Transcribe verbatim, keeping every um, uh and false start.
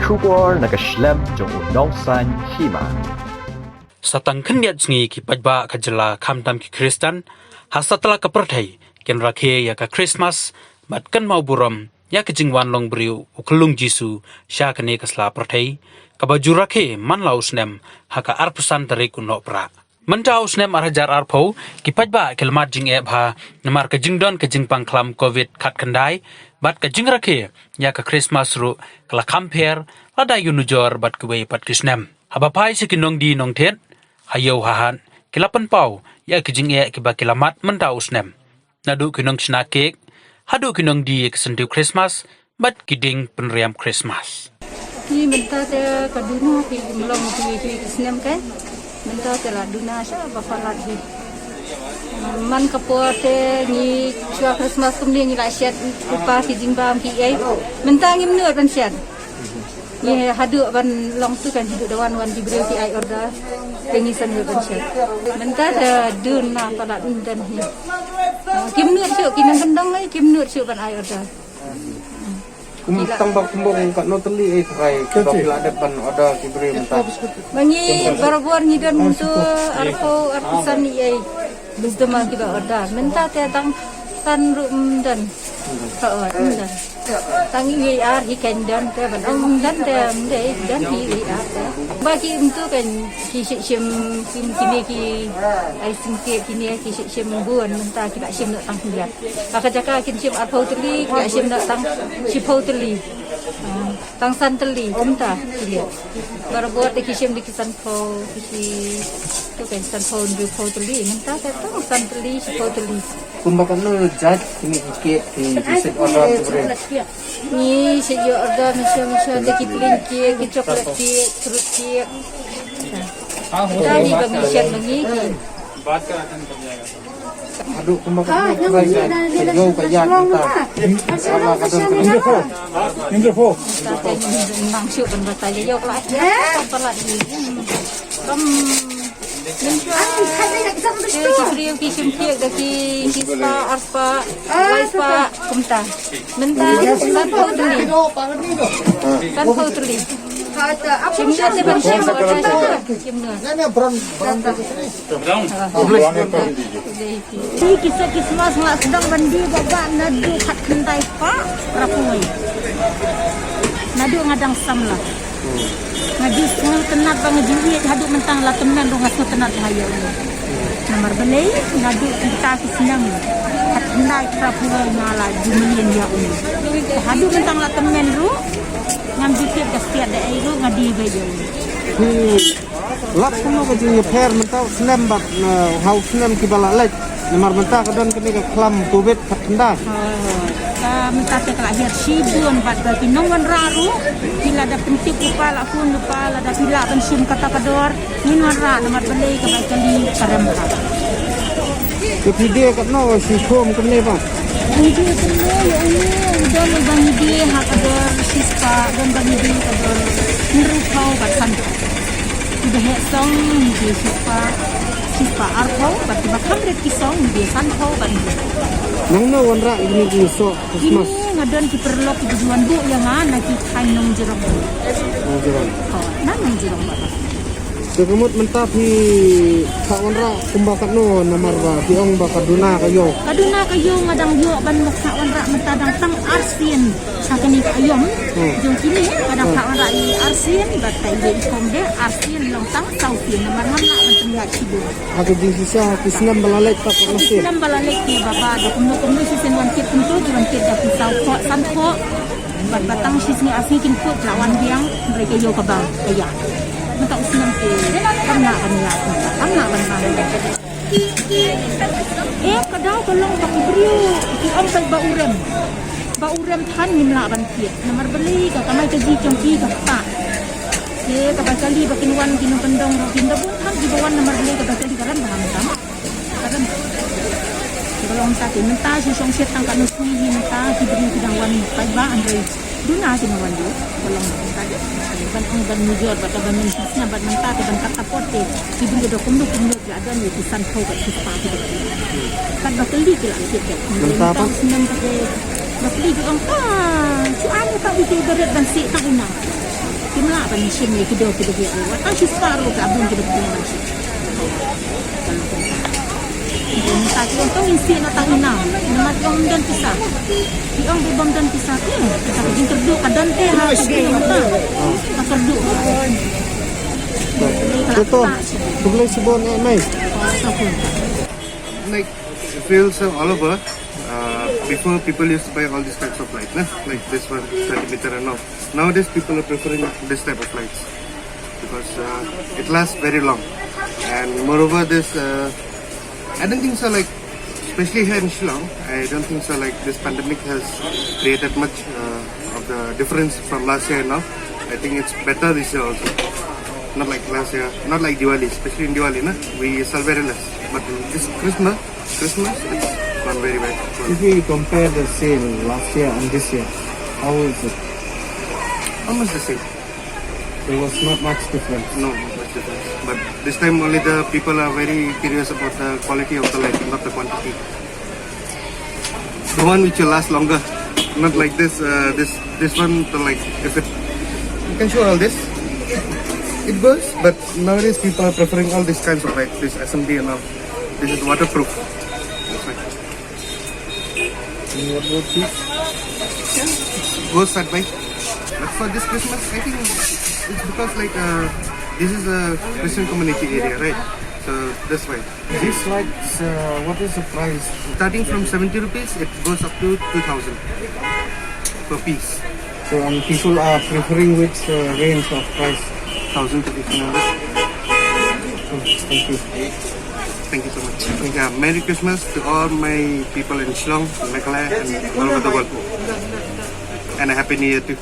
Khubor na ka shlem jong u nongsan hima. Sa tang khyndiat sngi ki paidbah ka jylla khamtam ki Khristan ha satlak ka pyrthei kin rakhe ïa ka Christmas bad kynmaw burom ïa ka jingwan long briew u khyllung Jisu sha kane ka sla pyrthei, kaba ju rakhe man la u snem ha ka arphew san tarik u Nohprah. Mynta u snem ar hajar arphew, ki paidbah ki la mad jingeh bha namar ka jingdon ka jingpang khlam covid khatkhyndai, bad ka jingrakhe ïa ka Christmas ruh ka la kham pher lada ïanujor bad kiwei pat ki snem. Haba phai sha ki nongdie nongthied ha ïew ha hat, ki la pynpaw ïa ki jingeh kiba ki la mad mynta u snem. Naduh ki nongshna kek haduh ki nongdie ki syntiew Christmas bad ki dieng pynriam Christmas. Ki mynta te ka duna ki mlong ki ki ki snem kai. Mynta te la duna sha ba palat hi. Man ka por te ngi shuwa Christmas kumne ngi la shet rupa ki jingbam ki ei. Mynta ngim nud ban shet. Ngi haduh ban long tu kan haduh da wan wan ki briew ki ai order. Te ngi san nud ban shet. Mynta te duna palat yndan hi. Kim nud shuh ki nongkyndong lai kim nud shuh ban ai order. Kum tang ba kum bong katno tylli ei trai kiba ki la dep ban order ki briew mynta. Ba ngi barabor ngi don mynta arphew arphew san ei. Bus dema kiba order mynta te tang san ruh ym don. Ka ot ym don. Tang ei ar hi kan don te ban ong ym don te ym dei don hi ei ar te. Ba ki mynta kan ki shim shim kim kine ki ai singkir kine ki shim shim bun mynta ki ba shim no tang hi. Ha ka jaka kin shim arphew tylli, ki la shim da tang shiphew tylli. Ah, tang san tylli, kumta, ki liat. Barabor da ki shim da ki sanphew, ki shi, tu kan sanphew, hynriewphew tylli, mynta ka tang san tylli, shiphew tylli. Kumba katno jait kine ki kek ki, ki set order ki briew. Ngi set ïa order, mynshwa, mynshwa, da ki plain cake, ki chocolate cake, fruit cake. Tadi ba ngi set ba ngi ki. Haduh kumba ka trai ka ïoh ka ïa kita. Ala ka don ka don. Nang shu kan batai ïoh la. Kam. Ki briew ki shim thiek da ki ki spah, ar spah, lai spah, kumta. Mynta sanphew tylli. Sanphew tylli. Shim ïa te ban shim order shim ïa. Shim ïa. Ki set Christmas nga sdang ban die ba ba naduh khatkhyndai spah, rakhoi. Naduh nga dang samla. Nga ju sngewtynnat ba nga ju ïeit haduh mynta la tymmen ruh nga sngewtynnat ba nga ïa u. Namar balei naduh kita ki snem khatkhyndai phra phew nga la ju mlien ïa u. Haduh mynta la tymmen ruh ngam ju tip ka stiat da ei ruh nga die ba ïa u. Lap kumno ka jingïapher mynta u snem bad, eh, ha u snem kiba la leit. Namar mynta ka don kane ka khlam covid khatkhyndai. Hooid, hooid. Ka mynta te ka la hiar shibun bad ba ki nongwanrah ruh ki la da pyntip lypa la khun lypa la da phi lah ban shim kata ka dor. Ngin wanrah namar balei ka bai kali ka rem ka. Ka phi die katno shi khum kane ba? Ngi die katno ïa une u don ba ngi die ha ka dor shispah, don ba ngi die ka dor hynriewphew bad sanphew. Kiba heh song ngi die shispah, shispah arphew bad kiba kham rit ki song ngi die sanphew bad hynriew. Nangno wanrah ïa kine ki soh Christmas? Kine nga don ki paralok kiba ju wan buh ïa nga na ki thaiñ Nongjrong. Nongjrong. Hooid, na Nongjrong ba. Te ka mut mynta phi sah wanrah kumba katno namar ba phi ong ba ka duna ka ïew. Ka duna ka ïew nga dang ïoh ban sah wanrah mynta dang tang arsien ha kane ka aïom. Hmm. Jong kine nga dang sah wanrah ïa arsien bad ka ïew i kong de arsien long tang saw sien namar ngam lah ban pynïaid shibun. Ha ka jingshisha ha ki snem ba la leit pat katno sien? Snem ba la leit ki ba ba da kumno kumno shisien wan kit kumto ki wan kit da ki saw phew san phew. Bad ba tang shi sngi ar sngi kin kut la wan biang, hynrei ka ïew kaba ka ïa. Mynta u snem te kam lah ban ïa, kam lah ban ïa. Eh, ka daw ka long ba u briew, ki ong ba u rem. Ba u rem than ngim lah ban thied. Namar balei ka kamai ka ji jong ki ka ktah. Te ka bai kali ba kin wan ki nongkyndong ruh kin da bun than ki ba wan namar balei ka bai kali ka rem ba ha mynta. Ka rem. Ka long ta te mynta shu shong shet tang katno sngi hi mynta ki briew ki dang wan paidbah hynrei duna ki nang wan ïoh. Ka long ta te ban ong ban mujor bad ban nym shisha bad mynta te ban kat ka por te ki briew da kumno kumno ki la don ïa ki san phew bad ki spah ki briew. Kat ba kylli ki la thied bad mynta ba snem te ba kylli ki ong ka shu ai ka bi te ba ret ban sih tang ina. Ban shim ïa kido kido ki. Wat tang shu spah ruh ka bun kido kido ban shim. Mynta ki ong to ngin siew na tang ina. Namar ki ong ym don pisa. Ki ong ba ym don pisa ki. Ka jingkyrduh ka don te ha ka jingkyrduh. Ka kyrduh. Khublei shibun eh mei. Like, it feels uh, all over. Uh, before, people used to buy all these types of lights, na? Like this one, thirty meter and all. Nowadays, people are preferring this type of lights because uh, it lasts very long. And moreover, this uh, I don't think so. Like, especially here in Shillong, I don't think so. Like, this pandemic has created much uh, of the difference from last year and now. I think it's better this year also. Not like last year, not like Diwali, especially in Diwali, na, we sell very less. But in this Christmas, Christmas, it's gone very well. If we compare the sale last year and this year, how is it? Almost the same. There was not much difference. No, not much difference. But this time only the people are very curious about the quality of the light, not the quantity. The one which will last longer, not like this. Uh, this this one, the, like, if it, you can show all this. It goes, but nowadays people are preferring all these kinds of light, this S M D and all. This is waterproof. That's why. And what about this? Goes that way. But for this Christmas, I think it's because, like, uh, this is a Christian community area, right? So that's why. These lights, uh, what is the price? Starting from seventy rupees, it goes up to two thousand per piece. So, and people are preferring which uh, range of price? Thousand to fifteen hundred. Oh, thank you. Thank you so much. Yeah, Merry Christmas to all my people in Shillong, Meghalaya, and all over the world. And a Happy New Year too.